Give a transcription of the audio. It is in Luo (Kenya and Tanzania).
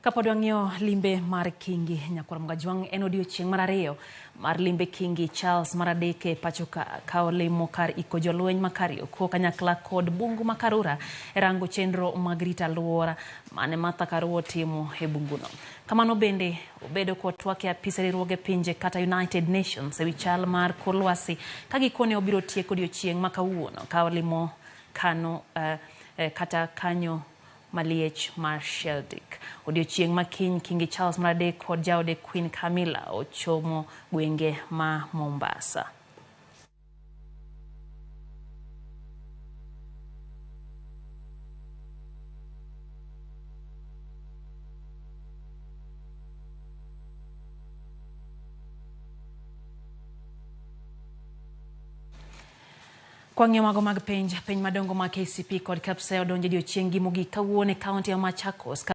Kapod wang'iyo limbe mar Kingi Nyakwar Mgajwang', en odiochieng' mar ariyo mar limbe Kingi Charles mar adek e pacho ka olimo kar iko jolweny ma Karioko kanyakla kod bungu ma Karura e rango chenro mag rito alwora mane Martha Karua otimo e bunguno. Kamano bende obedo kotwak e apis riwruoge pinje kata United Nations ewi chal mar kor lwasi ka gikone obiro tieko odiochieng' ma kawuono ka olimo kano kata kanyo maliech mar Sheldik. Odiochieng' ma kiny Kingi Charles mar adek kod jaode Queen Camilla ochomo gwenge ma Mombasa. Kwang'iyo mago mag penj, penj madongo mag KCP kod KPSEA odonjo e odiochieng' gi mogik kawuono e kaunti ya Machakos.